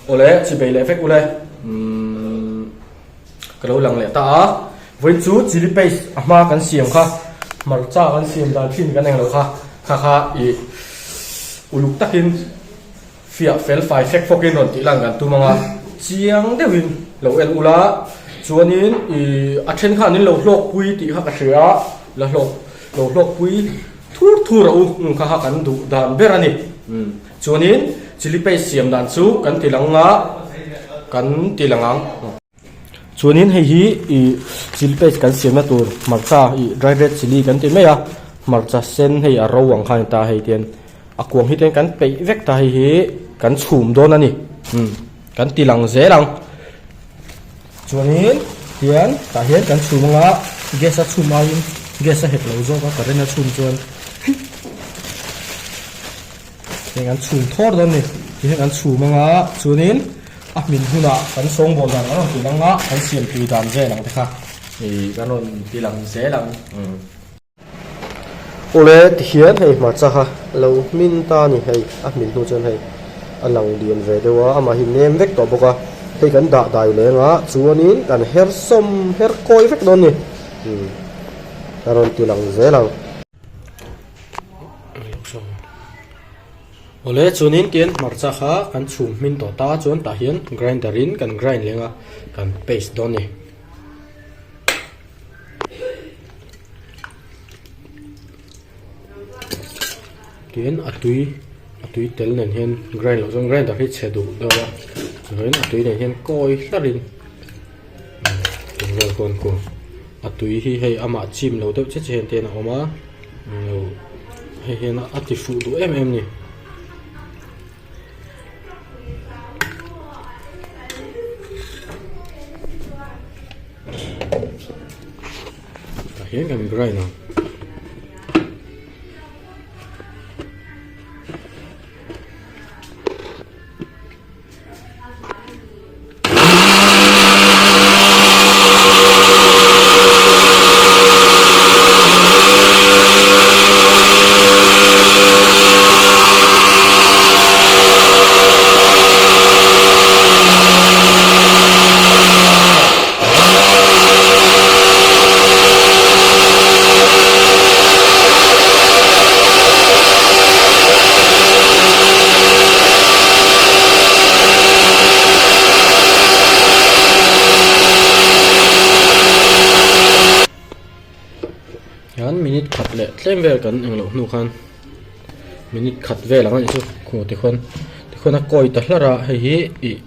Awle chi bei leh vek ule umm ka lo lang leh ta a vawiin chu chilli paste a hma kan siam kha hmarcha kan siam dan thin kan englo kha kha kha ih uluk takin fiah fel fai fek fawkin rawn tih lan kan tum ang a chiang deuhin lo en ula chuanin ih a then khan in lo hlawkpui tih kha ka hria la hlawk lo hlawkpui thur thur a u kha kha kan duh dan ber a ni. Chuanin chilli paste siam dan chu kan ti lang a, kan ti lang ang. Chuanin hei hi ih chilli paste kan siamna tur hmarcha ih dry red chilli kan ti mai a, hmarcha sen hei a ro ang kha a ni ta hei tian a kuang hi tian kan peih vek ta hei hi kan chhum dawn a ni umm kan ti lang zel ang. Chuanin tian tah hian kan chhum anga gas a chhum aiin gas a hek lo zawk a current a chhum chuan. Heng an chhum thawr dawn a ni ti hian an chhum anga chuanin a hmin hunah kan sawngbawl dan kan rawn ti lang a kan siam tui dan vel ang te kha ih kan rawn ti lang zel ang. Awle tihian hei hmarcha kha lo hmin ta a ni hei a hmin hnu chuan hei a lang lian ve deuh a amah hi nem vek tawh bawk a hei kan dah dai leng a chuanin kan her sawm her kawi vek dawn a ni kan rawn ti lang zel ang. Awle chuanin tian hmarcha kha kan chhum hmin tawh ta chuan tah hian grinder in kan grind leng a kan paste dawn a ni. Tin a tui a tui tel nen hian grind loh chuan grinder hi chhe duh deuh a chuan a tui nen hian kawi hlar in. Vel kawn kung a tui hi hei amah chim lo deuh che che hian te hian a awm a hei hian a ti fuh duh em em a ni. Tah hian kan grind ang. Hian minute khat leh tlem vel kan eng loh hnu khan minute khat vel ang a nih chu khuh tikhuan tikhuan a kawi ta hlar a hei hi ih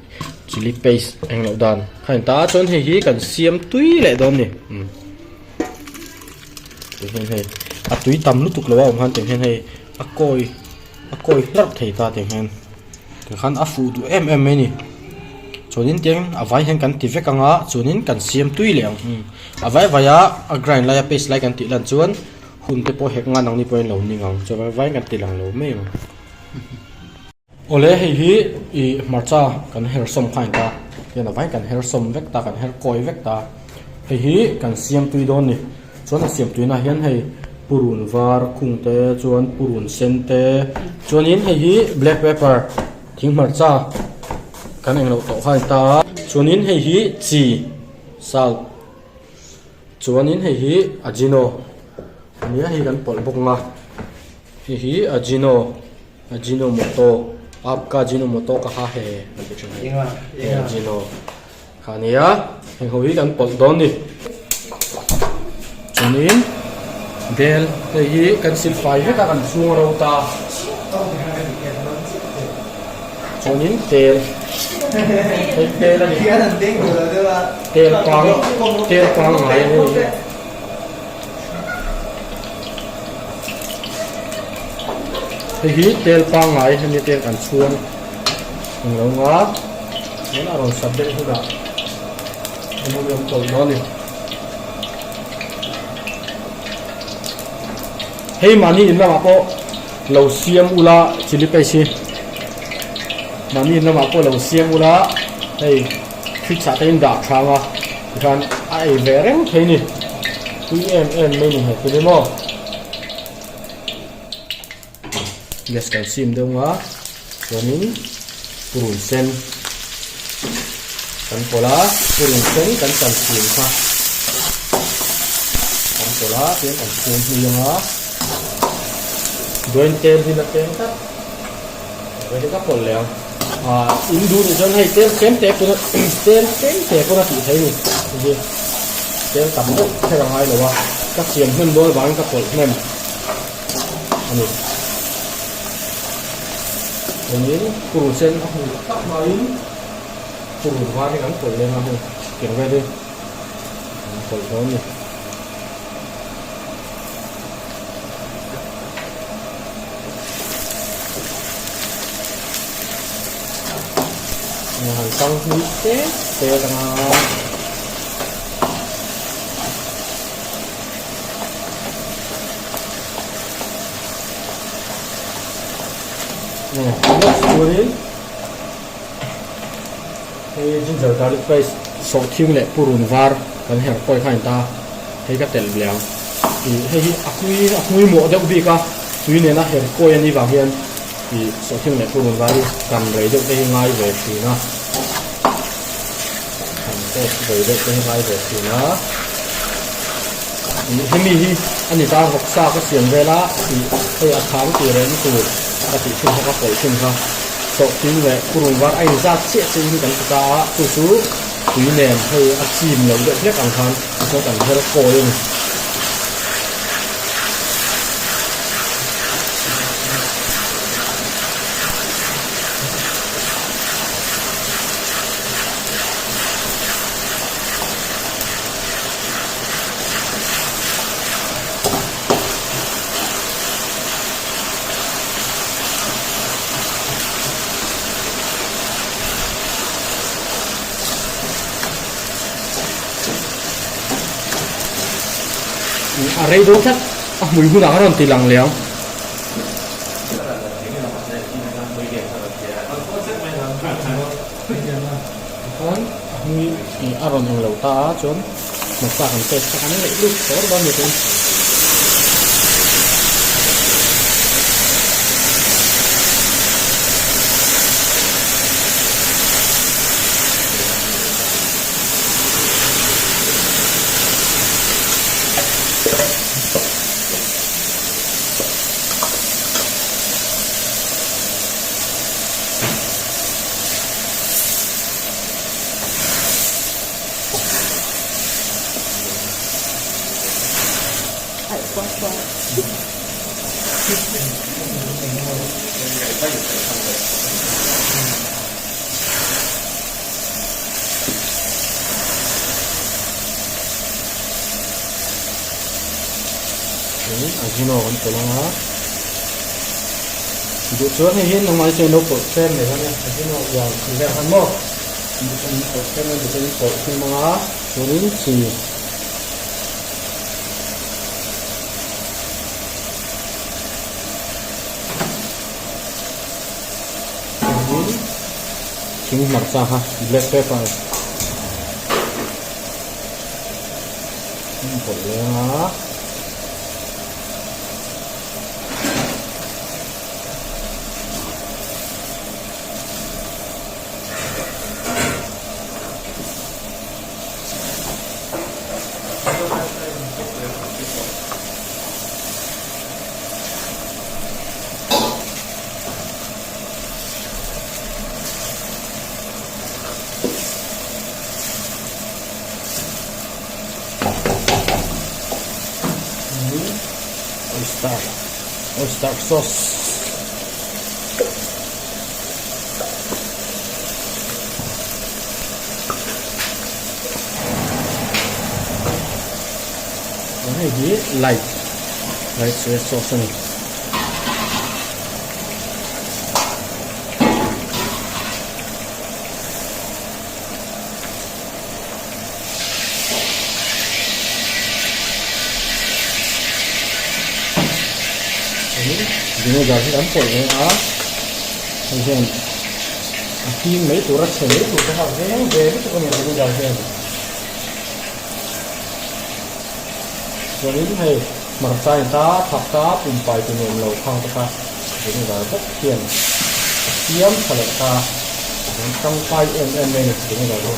chilli paste eng loh dan kha a ni ta a chuan hei hi kan siam tui leh dawn a ni umm tihian hei a tui tam lutuk lo a awm khan tiang hian hei a kawi a kawi hlarh thei ta tiang hian tikhan a fuh duh em em mai a ni chuanin tiang a vai hian kan ti vek ang a chuanin kan siam tui leh ang a vai vai a a grind lai a paste lai kan tih lan chuan hun te pawh hek ngan ang ni pawhin lo ning ang chuan a vai vai in kan ti lang lo mai ang. Awle hei hi ih hmarcha kan her sawm kha a ni ta tihian a vai kan her sawm vek ta kan her kawi vek ta hei hi kan siam tui dawn a ni chuan a siam tuina ah hian hei purun var khung te chuan purun sen te chuanin hei hi black pepper thing hmarcha kan englo tawh kha a ni ta a chuanin hei hi chi salt chuanin hei hi ajino ania hei kan pawlh bawk ang a hei hi ajino. Ajinomoto aapka ajinomoto ka ha he an ti thin a hei ajino kha a nia heng ho hi kan pawlh dawn a ni chuanin bel hei hi kan sil fai vek a kan chhung a ro ta chuanin tel hei tel a ni tel pang tel pangngai a ni. Hei hi tel pangngai hemi te kan chhuang ang lo nga chuan a rawn sat deuh hunah eng emaw awm tawlh dawn a ni. Hei mahni in lamah pawh lo siam ula chilli paste hi mahni in lamah pawh lo siam ula hei fridge ah te in dah tha ang a tikhan a ei ve reng thei a ni tui em em mai a ni hei tuni maw. Gas kan sim deuh nga chuanin purun sen. Kan pawlh a, purun sen kan chan chhum kha kan pawlh a, tihian kan chhum hlui ang a, duain tel hi la tlem tlat, duain hi ka pawlh leh ang, ah in duh nih chuan hei tel tlem te pawn tel tlem te pawn a tih theih a ni, hei hi tel tam deuh kher a ngai lo a, ka siam hnem dawn avangin ka pawlh hnem a ni. Chuanin purun sen a hmuh tak hmain. Purun var hi kan pawlh leng a hei tiang vel hi an pawlh dawn a ni. Han tang hlui te te atanga next turin Hei ginger garlic paste sawhthing leh purun var kan her kawi kha a ni ta hei ka telh ve ang ih hei hi a hlui a hlui mawh deuh bik a tui nena her kawi a nih vang hian ih sawhthing leh purun var hi kan rei deuh te hi ngai ve thin a kan test rei deuh te hi ngai ve thin a ih hemi hi a ni ta vawksa ka siam vel a ih hei a chhang tih rehna tur ka tih thin kha ka pawlh thin kha. Sawhthing leh purun var a inzat chiah chiahin kan ti ta a, chu chu tui nen hei a chim lo deuh hlek ang khan tichuan kan her kawi a ni. A rei dawn tlat a hmui hunah a rawn ti lang leh ang. Tikhan a hmui a rawn eng lo ta a chuan hmasa kan test kha kan ngaih lut kher dawn ni chuan. Ajino kan pawlh ang a duh chuan hei hi nangmah hi chuan ilo pawlh tlem mai dawn a ni ajino uang tih vel khan maw duh chuan in pawlh tlem a duh chuan in pawlh hlum ang a chuanin chi chuanin thing hmarcha kha black pepper in pawlh leng a. Oyster oyster sauce hei hi light light soy sauce a ni. Vinegar hi kan pawlh leh a hei hian a hing mai tur a chhe mai tur te kha veng ve lutuk a ni vinegar hian chuanin hei hmarcha in ta thak ta pumpai ti nuam lo khang te kha vinegar bawk hian a siam tha leh ta. Kan tangkai em em mai a ni vinegar hi.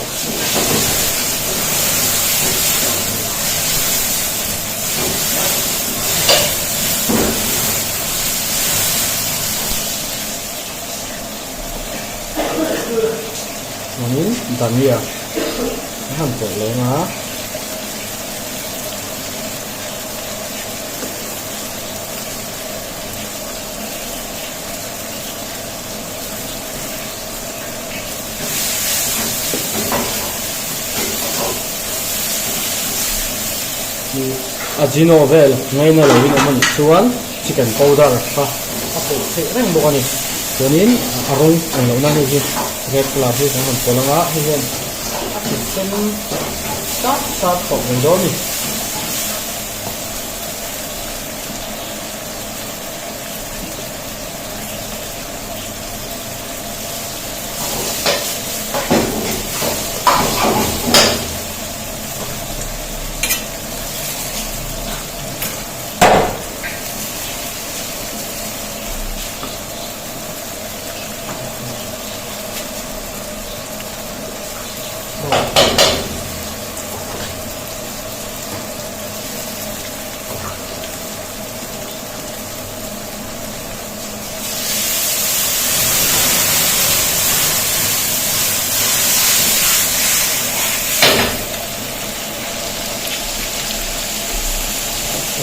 Chuanin dhania a han pawlh leng a. Ajino vel ngaina lo in awm a nih chuan chicken powder kha a pawlh theih reng bawk a ni chuanin a rawng ang loh na hei hi red colour hi kan rawn pawlh ang a hei hian a ti sen sat sat tawh mai dawn a ni.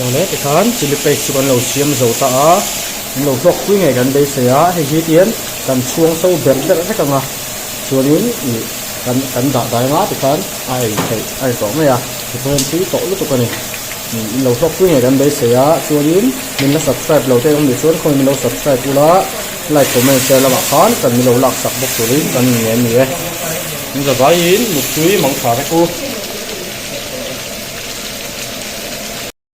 Awle tikhan chilli paste chu kan lo siam zo ta a an lo hlawk pui ngei kan beisei a hei hi tihian kan chhuang so berh berh vek ang a chuanin ih kan kan dah dai anga tikhan a ei theih a ni tawh mai a tichuan tui tawh lutuk a ni. In lo hlawk pui ngei kan beisei a chuanin min la subscribe lo te awm nih chuan khawi min lo subscribe ula like comment share lamah khan kan min lo laksak bawk turin kan in ngen ni e. In zavaiin muttui mangtha vek u.